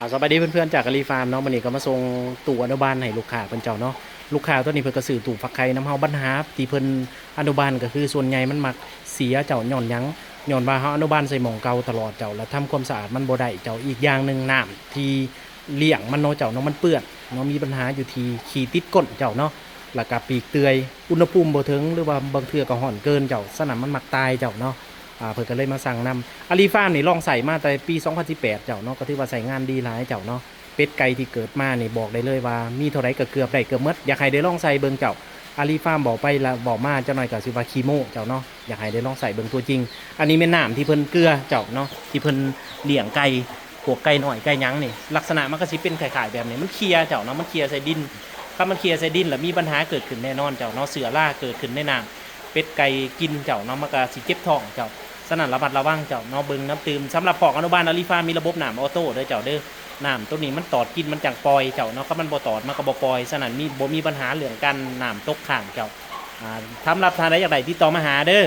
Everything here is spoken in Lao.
ອ່າ ສະບາຍດີເພື່ອນໆ ຈາກອາລີຟາມເນາະ. ມື້ນີ້ກໍມາສົ່ງຕູ້ອະນຸບານໃຫ້ລູກຄ້າເພິ່ນເຈົ້າເນາະ. ລູກຄ້າຕົວນີ້ເພິ່ນກໍຊື້ຕູ້ຟັກໄຂ່ນຳເຮົາ. ບັນຫາທີ່ເພິ່ນອະນຸບານກໍຄືສ່ວນໃຫຍ່ມັນມັກເສຍເຈົ້າ. ຍ້ອນຫຍັງ? ຍ້ອນວ່າເຮົາອະນຸບານໃສ່ໝ່ອງເກົ່າຕະຫຼອດເຈົ້າ ແລະ ທຳຄວາມສະອາດມັນບໍ່ໄດ້ເຈົ້າ. ອີກຢ່າງໜຶ່ງ ນ້ຳທີ່ລ້ຽງມັນເນາະເຈົ້າເນາະ ມັນເປື້ອນເນາະ ມີບັນຫາຢູ່ທີ່ຂີ້ຕິດກົ້ນເຈົ້າເນາະ ແລ້ວກໍປີກເປື່ອຍ ອຸນຫະພູມບໍ່ເຖິງ ຫຼືວ່າບາງເທື່ອກໍຮ້ອນເກີນເຈົ້າ. ສະນັ້ນມັນມັກຕາຍເຈົ້າເນາະ. ອ່າ ເພິ່ນກໍເລີຍມາສັ່ງນຳ. ອາລີຟາມນີ້ລອງໃຊ້ມາແຕ່ປີສອງພັນສິບແປດເຈົ້າເນາະ ກໍຖືວ່າໃຊ້ງານດີຫຼາຍເຈົ້າເນາະ. ເປັດໄກ່ທີ່ເກີດມານີ້ບອກໄດ້ເລີຍວ່າມີເທົ່າໃດກໍເກືອບໄດ້ເກືອບໝົດ. ຢາກໃຫ້ໄດ້ລອງໃຊ້ເບິ່ງເຈົ້າ. ອາລີຟາມເວົ້າໄປລະເວົ້າມາ ຈັກໜ້ອຍກໍຊິວ່າຂີ້ໂມ້ເຈົ້າເນາະ. ຢາກໃຫ້ໄດ້ລອງໃຊ້ເບິ່ງຕົວຈິງ. ອັນນີ້ແມ່ນນ້ຳທີ່ເພິ່ນເກືອເຈົ້າເນາະ ທີ່ເພິ່ນລ້ຽງໄກ່ ພວກໄກ່ນ້ອຍໄກ່ຫຍັງນີ້ ລັກສະນະມັນກໍຊິເປັນຄ້າຍໆແບບນີ້ ມັນເຄ່ຍເຈົ້າເນາະ ມັນເຄ່ຍໃສ່ດິນ. ຄັນມັນເຄ່ຍໃສ່ດິນແລ້ວມີບັນຫາເກີດຂຶ້ນແນ່ນອນເຈົ້າເນາະ ເຊື້ອລາເກີດຂຶ້ນໃນນ້ຳ ເປັດໄກ່ກິນເຈົ້າເນາະ ມັນກໍຊິເຈັບທ້ອງເຈົ້າ. ສະນັ້ນລະມັດລະວັງເຈົ້າເນາະ ເບິ່ງນຳຕື່ມ. ສຳລັບຄອກອະນຸບານອາລີຟາມມີລະບົບນ້ຳອໍໂຕ້ເດີເຈົ້າເດີ. ນ້ຳໂຕນີ້ມັນຕອດກິນມັນຈັ່ງປ່ອຍເຈົ້າເນາະ ຄັນມັນບໍ່ຕອດມັນກໍບໍ່ປ່ອຍ. ສະນັ້ນມີ ບໍ່ມີບັນຫາເລື່ອງການນ້ຳຕົກຄ້າງເຈົ້າ. ອ່າ ສຳລັບທ່ານໃດຢາກໄດ້ຕິດຕໍ່ມາຫາເດີ.